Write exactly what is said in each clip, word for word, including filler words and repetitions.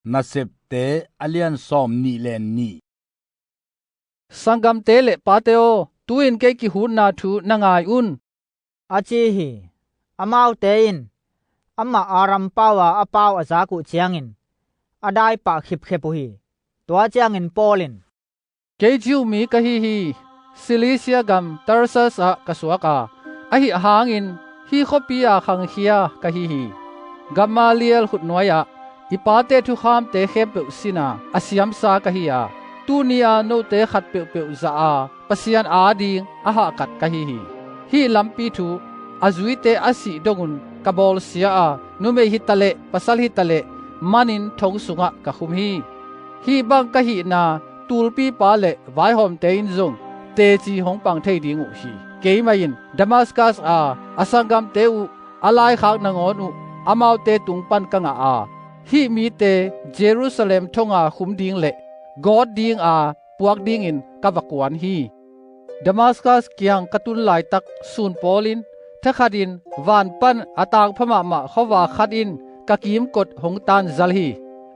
Nasepte a lian sawm nih le nih. Sanggamte le pate aw, tu-in kei kihutna thu na ngai un, a ci hi. Amaute in amah Aram pau-a a pau a zak uh ciangin a daipah khipkhep uh hi. Tua ciangin Paul in, kei Jew mi ka hi hi. Cilicia gam Tarsus ah ka suak a, ahi hangin hih khuapi-a khangkhia ka hi hi. Gamaliel khutnuai-ah i pate thukhamte khempeuh sin a, a siamsa ka hi a, tuni-a note khat peuhpeuh zah a Pasian ading a hahkat ka hi hi. Hih lampi thu a zuite a sih dongun ka bawlsia a, numei hitaleh pasal hitaleh manin thong sungah ka khum hi. Hih bang ka hihna tulpipa le vaihawmte in zong teci hong pang thei ding uh hi. Keimah in Damascus a a sanggamte uh a laikhak nangawn uh amaute tung pan ka ngah a, hih mite Jerusalem thonga khum ding le gawt dinga puak dingin ka va kuan hi. Damascus kiang ka tun laitak sun pawlin thakhatin van pan a tangpha mahmah khuavak khat in ka kimkot hong tanzal hi.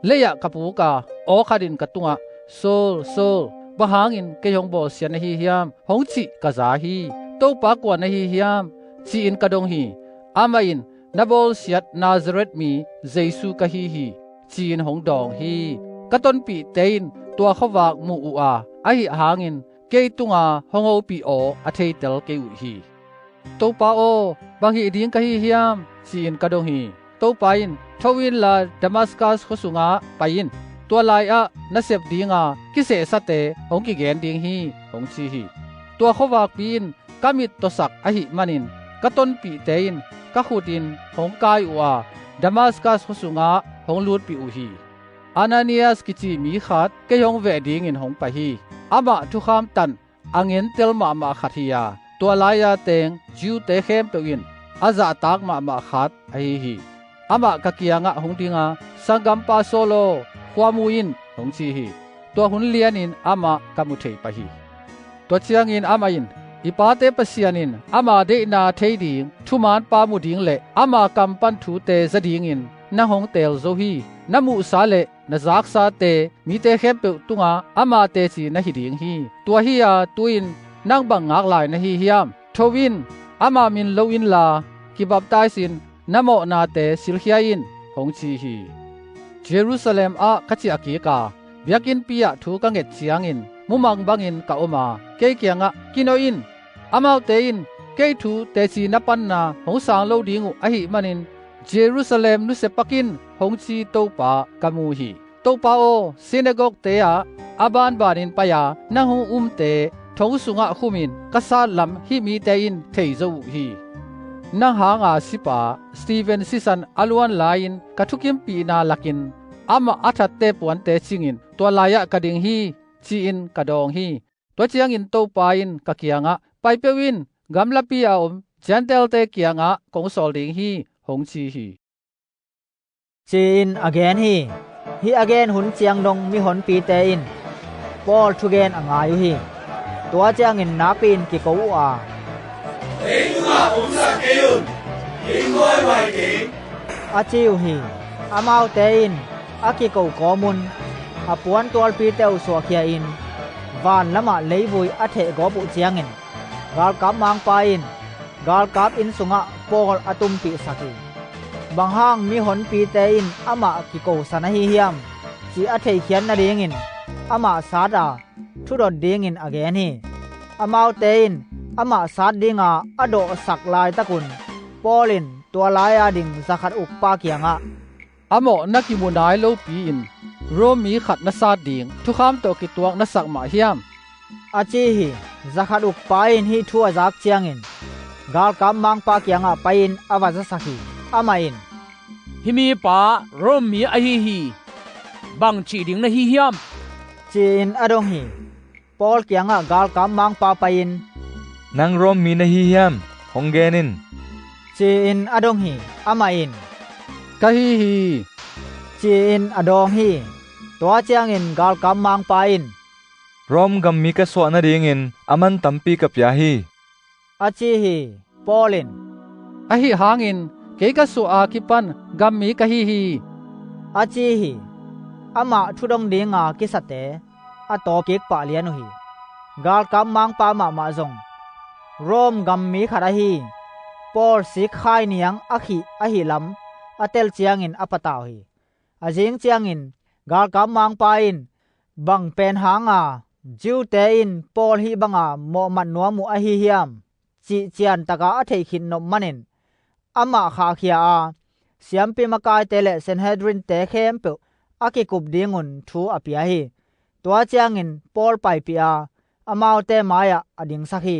Lei-ah ka puk a, aw khatin ka tungah, Saul, Saul, bang hangin kei hong bawlsiat na hi hiam? Hong cih ka za hi. Topa, kua na hi hiam? Ci-in ka dong hi. Amah in, na bawlsiat Nazareth mi Jesu ka hi hi, ci-in hong dawng hi. Ka tonpihte in tua khuavak muh uh a, ahi hangin kei tunga hong hopih aw a theitel kei uh hi. Topa aw, bang hih ding ka hi hiam? Ci-in ka dong hi. Topa in, tho inla Damascus khua sungah pai in. Tua lai-ah na sep dinga kisehsate hong kigen ding hi, hong ci hi. Tua khuavakpi in ka mit tawsak ahih manin ka tonpihte in ka khutin hong kai uh a, Damascus khua sungah hong lutpih uh hi. Ananias kici mi khat kei hong veh dingin hong pai hi. Amah thukham tan a ngentel mahmah khat hi a, tua lai-a teng Jew-te khempeuh in a zahtak mahmah khat ahi hi. Amah ka kiangah hong dinga, Sanggampa Saul aw, khua mu in, hong ci hi. Tua hun lianin amah ka mu thei pah hi. Tua ciangin amah in, i pate Pasian in ama deihna thei ding thumanpa mu ding le ama kam pan thute za dingin nang hong teel zo hi. Na muhsa le na zaksate mite khempeuh tungah ama teci na hi ding hi. Tua hi-a tu-in nang bang ngak lai na hi hiam? Tho in, ama min lo inla kibaptaiz in, na mawhnate silkhia in, hong ci hi. Jerusalem ah ka ciah kik a, biakinnpi ah thu ka nget ciangin mumang bangin ka om a, kei kiangah, kinawh in, amaute in kei thu teci na panna hong sang lo ding uh ahih manin Jerusalem nusia pak in, hong ci Topa ka mu hi. Topa aw, synagogue-te ah a banbanin pai-a nang hong umte thong sungah khumin ka sat lam hih mite in thei zo uh hi. Nang hanga sipa Stephen sisan a luan lai-in ka thukimpihna lakin amah a thatte puante cingin tua lai-ah ka ding hi, ci-in ka dawng hi. Tua ciangin Topa in ka kiangah, pai peuh in, gamlapi a om Gentile-te kiangah kong sawl ding hi, hong ci hi, ci-in a gen hi. Hih a gen hun ciang dong mihonpite in Paul thugen a ngai uh hi. Tua ciangin nakpi-in kiko uh a, ei tungah omsak kei un, ei ngaihmai kei, a ci uh hi. Amaute in a kiko kawmun a puantualpite uh suahkhia-in van lamah leivui a thehgawp uh ciangin galkap mangpa in galkap inn sungah Paul a tumpihsak hi. Bang hang mihonpite in amah kikosan ahi hiam, ci a theikhiat nadingin amah sat a thudot dingin a gen hi. Amaute in amah sat dinga a dawhsak laitakun Paul in tua lai-a ding zakhat ukpa kiangah, a mawh na kimu nai lopi-in Rome mi khat na sat ding thukham tawh kituak na sak mah hiam? A ci hi. Zakhat ukpa in hih thu a zak ciangin galkap mangpa kiangah pai-in a va zasak hi. Amah in, hih mipa Rome mi ahi hi. Bang cih ding na hi hiam? Ci-in a dong hi. Paul kiangah galkap mangpa pai-in, nang Rome mi na hi hiam? Hong gen in, ci-in a dong hi. Amah in, ka hi hi, ci-in a dawng hi. Tua ciangin galkap mangpa in, Rome gam mi ka suah nadingin a man tampi ka pia hi, a ci hi. Paul in, ahi hangin kei ka suah a kipan gam mi ka hi hi, a ci hi. amah thudong dinga kisate a tawpkik pah lian uh hi. Galkap mangpa mahmah zong Rome gam mi khat ahi Paul sikkhai niang a khih ahi lam a tel ciangin a patau hi. A zing ciangin galkap mangpa in bang pen hanga Jew-te in Paul hih banga mawhmat nuam uh ahi hiam cih ciantaka a theih khit nop manin amah khahkhia a, siampi makaite le Sanhedrin-te khempeuh a kikup dingun thu a pia hi. Tua ciangin Paul paipih a, amaute mai-ah a dingsak hi.